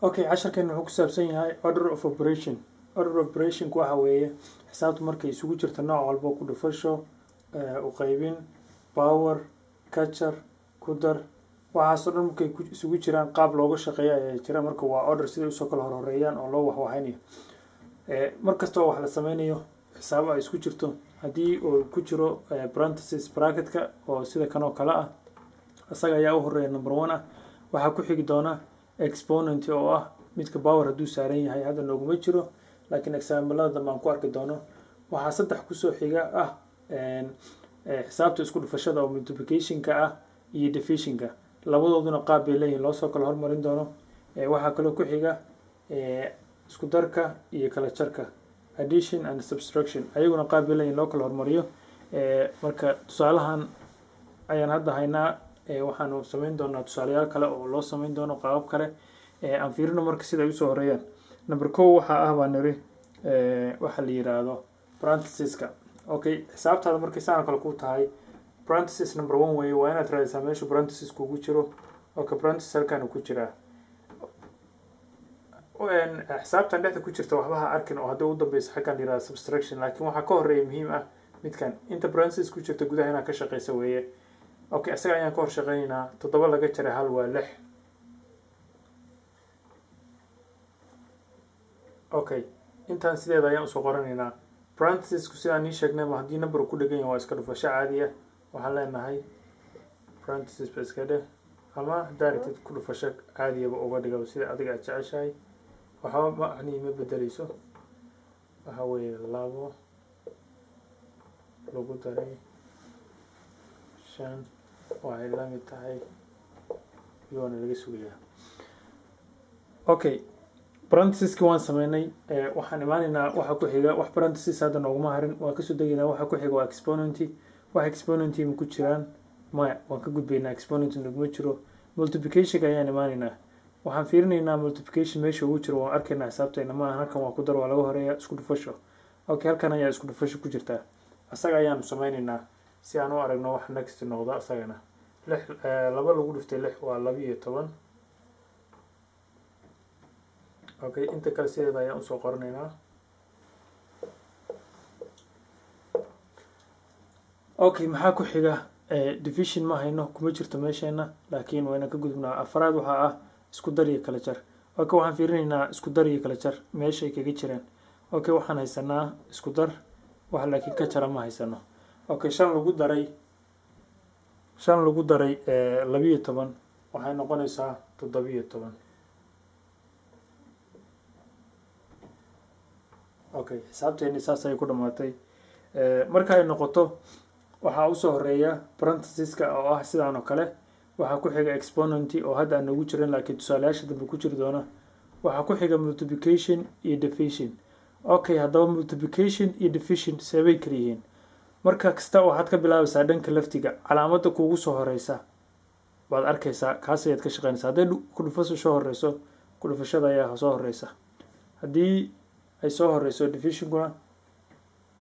Okay, casharkan wuxuu ku saabsan yahay order of operation. Order of operationku waxa weeye xisaabtu markay isugu jirto nooc walba: ku dhufasho, u qaybin, power, kajar, ku dar, waxaasoo dhan markay isugu jiraan, qaab looga shaqeeya ayaa jira. Marka waa order, siday usoo kala horhoreeyaan oo loo waxwaxaynayo. Mar kastoo wax la sameynayo, xisaabo ay isku jirto, haddii uu ku jiro parenthesis, bracketka oo sida kan oo kale ah, isaga ayaa u horeeya, number one ah. Waxaa ku xigi doona exponent oo ah midka power hadduu saaran yahay. Hadda nooguma jiro, laakiin examplada dambe aan ku arki doono. Waxaa saddex kusoo xiga ah xisaabta isku dhufashada oo multiplicationka ah iyo divisionka. Labadooduna qaab bay leeyihin loosoo kala hormarin doono. Waxaa kaloo ku xiga isku darka iyo kala jarka, addition and subtraction. Ayaguna qaab bay leeyihin loo kala hormariyo. Marka tusaalahan ayaan hadda haynaa. Waxaanu sameyn doonaa tusaalayaal kale oo loo sameyn doono qaabab kale. Aan fiirino marka sida ay usoo horeeyaan. Number 1 waxaa ah, baa niri, waxa la yiraahdo parenthesiska. Okay, xisaabtaada markay saan oo kale ku tahay, parenthesis number one weeye. Waa inaad raadisaa meeshu parenthesis kugu jiro. Okay, parenthesis halkaan ku jiraa. Xisaabtan dhexda ku jirta waxba ha arkin oo haddii u dambeysa xaggan la yirahdo subtraction, laakiin waxaa ka horeeya muhiim ah midkan inta parenthesis ku jirta gudaha inaad ka shaqeysa weeye. Okay, isaga ayaan ka hor shaqeynaynaa. 7 laga jaray 1 waa 6. Okay, intaan sideeda ayaan usoo qoranaynaa. Parenthesisku, sidaan nii sheegnayba, haddii number ku dhegan yahay waa iska dhufasho caadi ah. Waxaan leenahay parenthesis ba iska dheh, ama directed ku dhufasho caadiyaba uga dhigaba, sida adiga aad jeceshahay. Waxba macnihi ma bedeleyso. Waxa weeye 2 lagu daray 5 waxay la mid tahay iyoona laga sugayaa. Okay, parenthesiski waan sameynay. Waxaan imaanaynaa waxa ku xiga. Wax parenthesis hadda nooguma harin, waan kasoo degaynaa. Waxa ku xiga waa exponent. Wax exponent ma ku jiraan? Maya, waan ka gudbaynaa, exponent noguma jiro. Multiplicationka ayaan imaanaynaa. Waxaan fiirinaynaa multiplication meesha ugu jiro. Waan arkaynaa xisaabteena maaha halkan, waa ku dar, waa laga horeeya isku dhufasho. Okay, halkan ayaa isku dhufasho ku jirtaa. Isaga ayaanu sameynaynaa si aan u aragno wax next noqdo. Isagana 6, 2 lagu dhuftay 6 waa 12. Okay, inta kale sideeda ayaan usoo qoranaynaa. Okay, maxaa ku xiga? Division ma hayno, kuma jirto meesheena, laakiin wayna ka gudubnaa. Afraad waxaa ah isku dar iyo kala jar. Okay, waxaan fiirinaynaa isku dar iyo kala jar meeshay kaga jiraan. Okay, waxaan haysanaa isku dar wax, laakiin ka jara ma haysano. Okay, 5 lagu daray 12 waxay noqonaysaa 17. Okay, xisaabteeni saas ayay ku dhamaatay. Marka ay noqoto, waxaa usoo horeeya parenthesiska oo ah sidaan oo kale. Waxaa ku xiga exponent oo hadda aan noogu jirin, laakiin tusaalayaasha dambe ku jiri doona. Waxaa ku xiga multiplication iyo division. Okay, haddaba multiplication iyo division seebay kala yihiin? Marka kasta waxaad ka bilaabaysaa dhanka laftiga. Calaamada kuugu soo horeysa waad arkaysaa, kaas ayaad ka shaqeynaysaa. Hadday ku dhufasho soo horeyso, ku dhufashada ayaa soo horeysa. Haddii ay soo horeyso divisionkuna